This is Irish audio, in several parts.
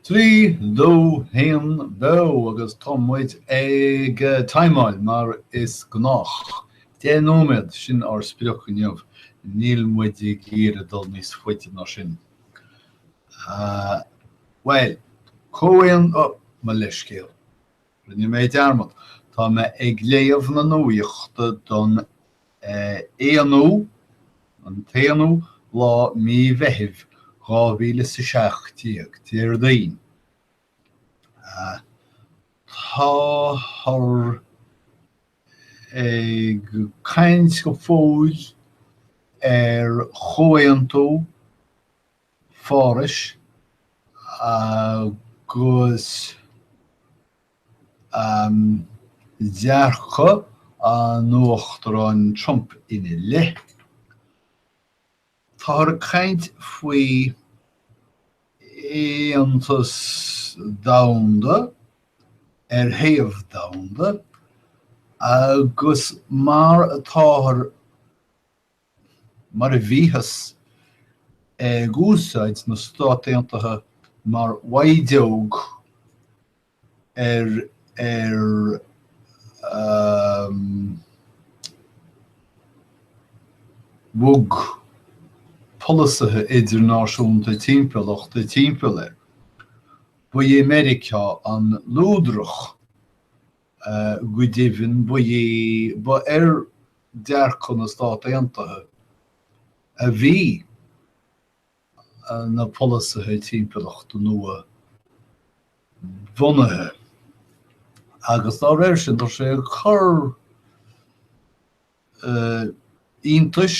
3, 2, 1, Beo agus tá muid ag timeáil mar is gnách. 10 nóiméad, sin ár sprioc inniu. Níl muid ag iarraidh dul níos faide ná sin. Bhuel, comhaon-, ó, mo leithscéal. Rinne mé dearmad. Tá mé ag léamh na nuachta don aonú, an t-aonú lá mí Mheithimh 2017, Déardaoin. Táthar ag caint go fóill ar Chomhaontú Phárais agus dearcadh an Uachtaráin Trump ina leith. Táthar ag caint faoi aontas domhanda ar théamh domhanda agus mar atáthar mar a bhíothas ag úsáid na Stát Aontaithe mar mhaighdeog ar ar bhog polasaithe idirnáisiúnta timpeallachta timpeall air. Ba é Meiriceá an luadrach. Go deimhin, ba é ba ar dearcadh na Stát Aontaithe a bhí na polasaithe timpeallachta nua bunaithe agus dá réir sin tá sé ag cur iontais,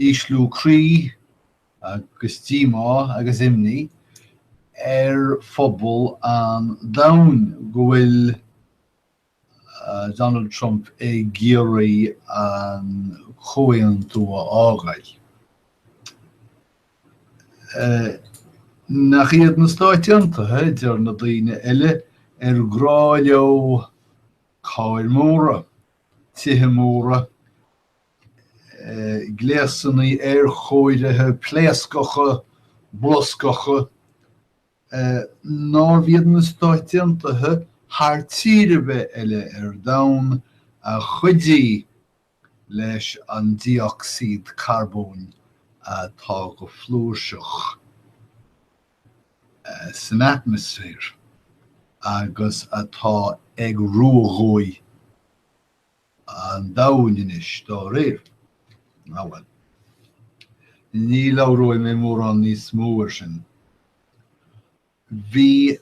ísliú croí agus díomá agus imní ar phobal an domhain go bhfuil Donald Trump ag iarraidh an comhaontú a fhágáil. Nach iad na Stáit Aontaithe, a deir na daoine eile, ar grá leo cairr mhóra, tithe móra, gléasanna aerchóirithe pléascacha, broscacha, nárbh iad na Stáit Aontaithe thar tír ar bith eile ar domhan a chuidigh leis an dé-ocsaíd carbóin atá go flúirseach san atmaisféar agus atá ag ruadhóigh an domhain anois dá réir. Ah bhuel. Ní labhróidh mé mórán níos mó ar sin. Bhí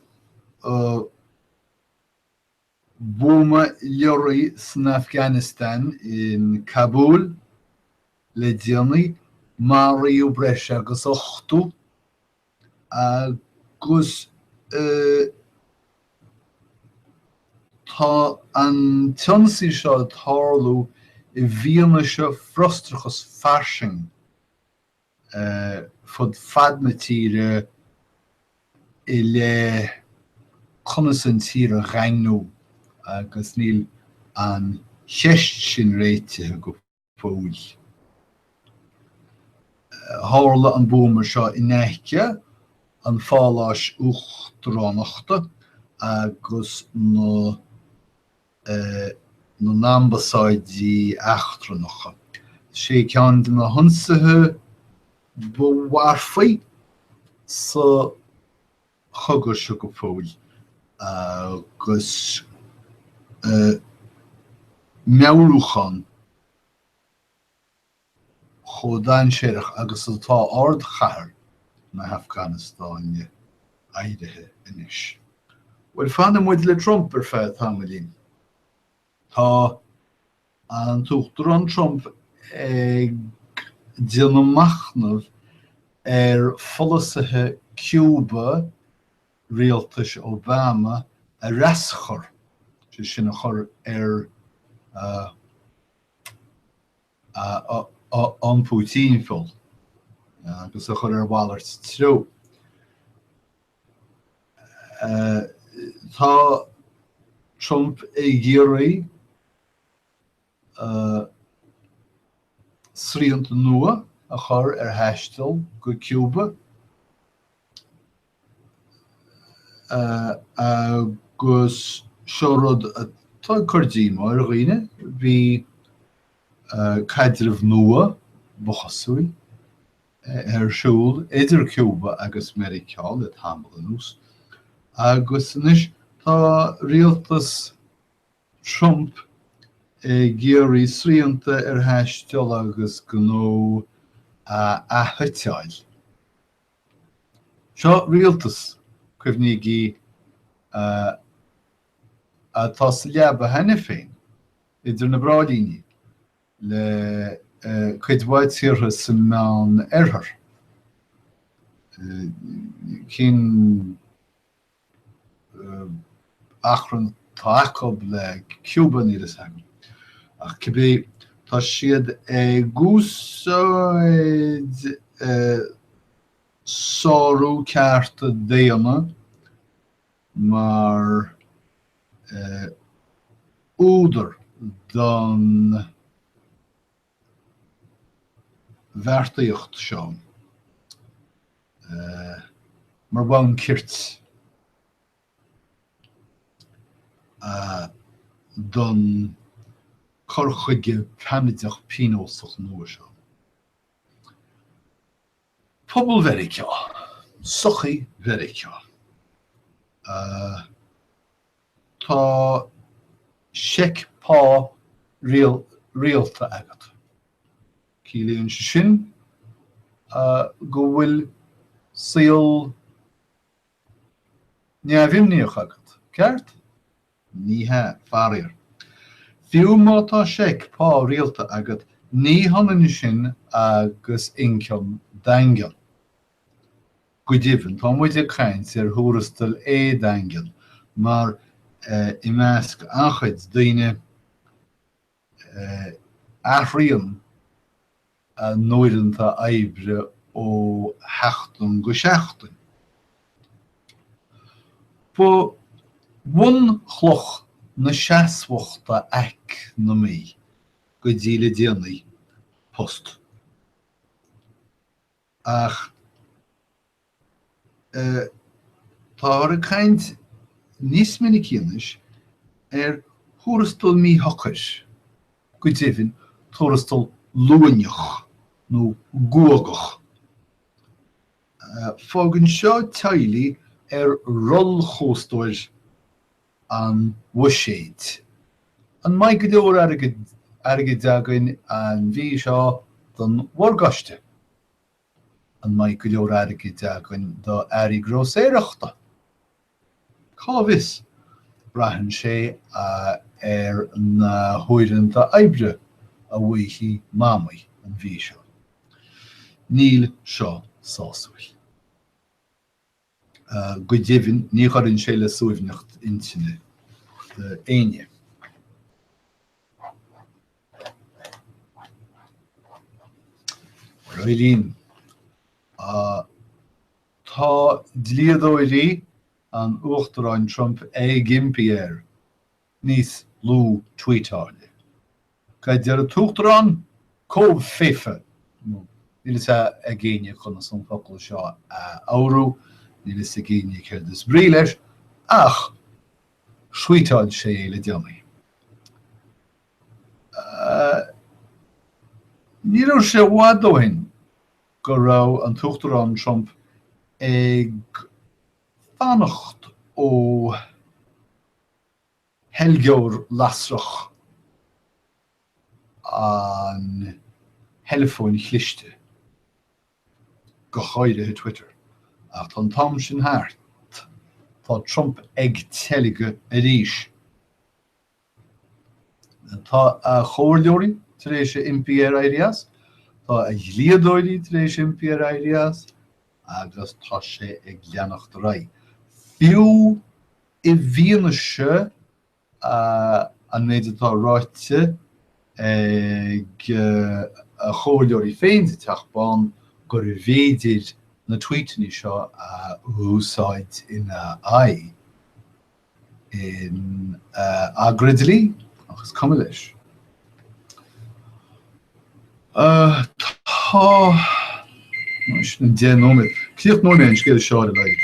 buama leoraí san Afghanistan in Kabul le déanaí, maraíodh breis agus 80 Agus tá an t-ionsaí seo ag tarlú i bhfianaise frustrachas fairsing fud fad na tíre i leith conas an tír a dhaingniú agus níl an cheist sin réitithe go fóill. Tharla an buama seo in aice an pháláis uachtaránachta agus na na n-ambasáidí eachtrannacha. Sé ceann de na hionsaithe ba mharfaí sa chogadh seo go fóill agus meabhrúchán chomh dainséarach agus atá ardchathair na hAfganastáine éirithe anois. Bhuel, fanfaidh muid le Trump ar feadh tamaillín. Tá an tUachtarán Trump ag déanamh machnaimh ar pholasaithe Cuba rialtais Obama a fhreaschur, sé sin a chur ar a iompú timpeall agus a chur ar mhalairt treo. Tá Trump ag iarraidh srianta nua a chur ar thaisteal go Cuba. Agus seo rud atá ag cur díomá ar dhaoine, bhí caidreamh nua, ba chosúil, ar siúl idir Cuba agus Meiriceá le tamall anuas, agus anois tá rialtas Trump ag iarraidh srianta ar thaisteal agus gnó a athshuiteáil. Seo rialtas, cuimhnígí, atá sa leaba cheana féin, idir na bráillíní, le cuid mhaith tíortha sa Meán-Oirthear. Cén achrann atá acu le Cuba, níl a fhios agam. Ach cibé, tá siad ag úsáid sárú cearta daonna mar údar don bheartaíocht seo, mar bhonn cirt don cur chuige peannaideach pionósach nua seo. Pobal Mheiriceá, sochaí Mheiriceá. Tá seic pá rialta agat. Ciallaíonn sé sin go bhfuil saol neamhimníoch agat, ceart? Ní hea, faraor. Fiú má tá seic pá rialta agat, ní hionann sin agus ioncam daingean. Go deimhin, tá muid ag caint ar thuarastal éadaingean, mar i measc an-chuid daoine, athraíonn a n-uaireanta oibre ó sheachtain go seachtain. Ba bhunchloch na seasmhachta eacnamaí go dtí le déanaí post. Ach táthar ag caint níos minicí anois ar thuarastal míshocair, go deimhin tuarastal luaineach nó guagach. Fágann seo teaghlaigh ar rollchóstóir an bhuiséid. An mbeidh go leor airgid againn an mhí seo don mhorgáiste? An mbeidh go leor airgid againn do earraí grósaeireachta? Cá bhfios? Braitheann sé ar na huaireanta oibre a bhfaighidh Mamaí an mhí seo. Níl seo sásúil. Go deimhin, ní chuireann sé le suaimhneacht intinne d'éinne. Ar aghaidh linn. Tá dlíodóirí an Uachtaráin Trump ag impí air níos lú tweetáile. Cad a deir an tUachtarán? Comh faofa! Níl a fhios ag éinne conas an focal seo a fhoghrú, níl a fhios ag éinne céard is brí leis, ach thweetáil sé é le déanaí. Ní raibh sé i bhfad ó shin go raibh an tUachtarán Trump ag fanacht ó theilgeoir lasrach an theileafóin chliste, go háirithe Twitter. Ach tá an t-am sin thart. Tá Trump ag teilgeadh arís. Tá a chomhairleoirí tar éis impí air éirí as, tá a dhlíodóirí tar éis impí air éirí as, agus tá sé ag leanacht ar aghaidh. Fiú i bhfianaise an méid atá ráite ag a chomhairleoirí féin sa Teach Bán gurbh fhéidir na tvuíteanna seo a úsáid ina aghaidh in agra dlí, ach is cuma leis. Tá, sin an 10 nóiméad. Críochnóidh mé an scéal seo ar a laghad.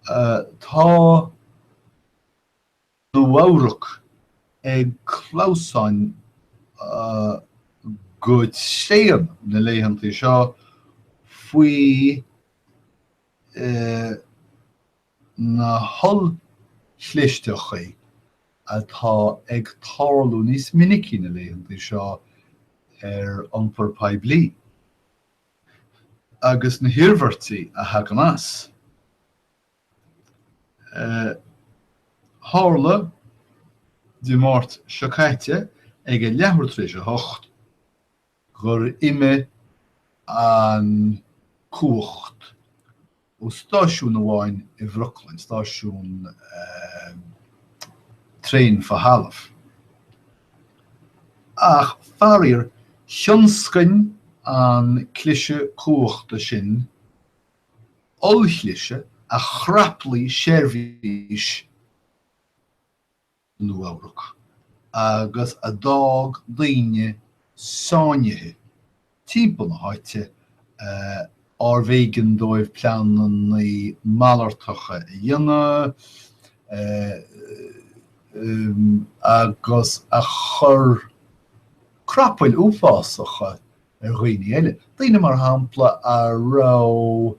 Tá Nua-Eabhrac ag clamhsán go tréan na laethanta seo faoi na hollchlisteachaí atá ag tarlú níos minicí na laethanta seo ar iompar poiblí agus na hiarmhairtí a thagann as. Tharla Dé Máirt seo caite ag a leathuair tar éis a hocht gur imigh an cumhacht ó stáisiún amháin i Bhrooklyn, stáisiún traein fo thalamh. Ach faraor, thionscain an cliseadh cumhachta sin ollchliseadh a chraplaigh seirbhís Nua-Eabhrac agus a d'fhág daoine sáinnithe timpeall na háite arbh éigean dóibh pleananna malartacha a dhéanamh agus a chuir crapail uafásacha ar dhaoine eile, daoine mar shampla a raibh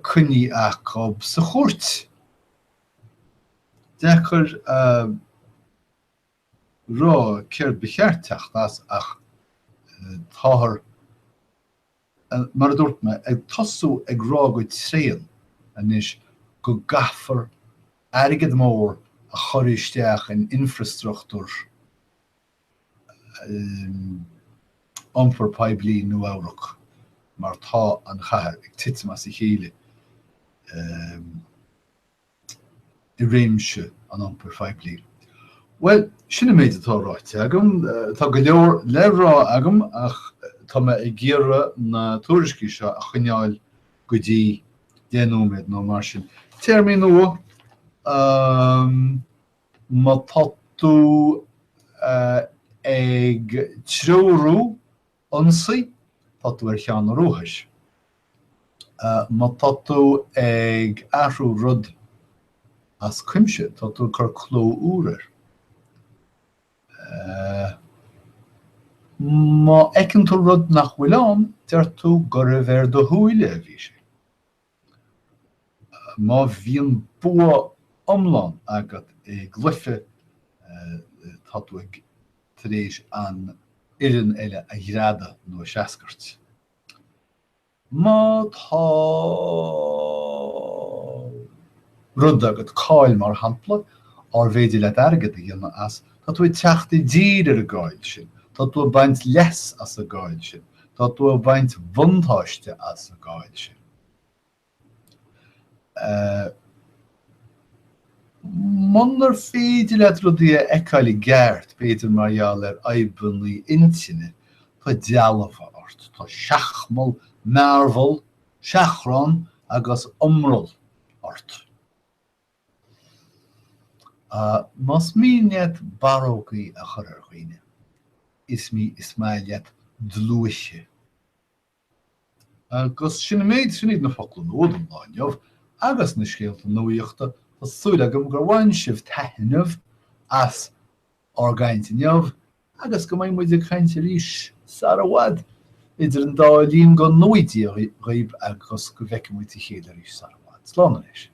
coinní acu sa chúirt. Deacair a rá céard ba cheart teacht as ach táthar, mar a dúirt mé, ag tosú ag rá go tréan anois go gcaithfear airgead mór a chur isteach in infreastruchtúr iompar poiblí Nua-Eabhrac mar tá an chathair ag titim as a chéile. I réimse an iompair phoiblí. Bhuel, sin an méid atá ráite agam. Tá go leor le rá agam ach tá mé ag iarraidh na tuairiscí seo a choinneáil go dtí 10 nóiméad nó mar sin. Téarmaí nua, Má tá tú ag treorú ionsaí, tá tú ar cheann an ruathair. Má tá tú ag athrú rud as cuimse, tá tú ag cur cló úr air. Má fheiceann tú rud nach bhfuil ann, deir tú gurbh ar do shúile a bhí sé. Má bhíonn bua iomlán agat i gcluiche, tá tú ag tar éis an fhoireann eile a ghreadadh nó a threascairt. Má tá rud agat, cáil mar shampla, arbh fhéidir leat airgead a dhéanamh as, tá tú ag teacht i dtír ar an gcáil sin, tá tú ag baint leas as an gcáil sin. Tá tú ag baint buntáiste as an gcáil sin. Munar féidir leat rudaí a fheiceáil i gceart, b'fhéidir mar gheall ar fhadhbanna intinne, tá dealbha ort, tá seachmall, mearbhall, seachrán agus iomrall ort. Más mian leat barrógaí a chur ar dhaoine, is is maith leat dlúithe. Agus sin an méid, sin iad na focla nua don lá inniu agus na scéalta nuachta. Tá súil agam gur bhain sibh taitneamh as ár gcaint inniu agus go mbeidh muid ag caint arís sara bhfad. Idir an dá linn, go ngnóthaí Dia dhaoibh agus go bhfeicfidh muid a chéile arís sara bhfad. Slán anois.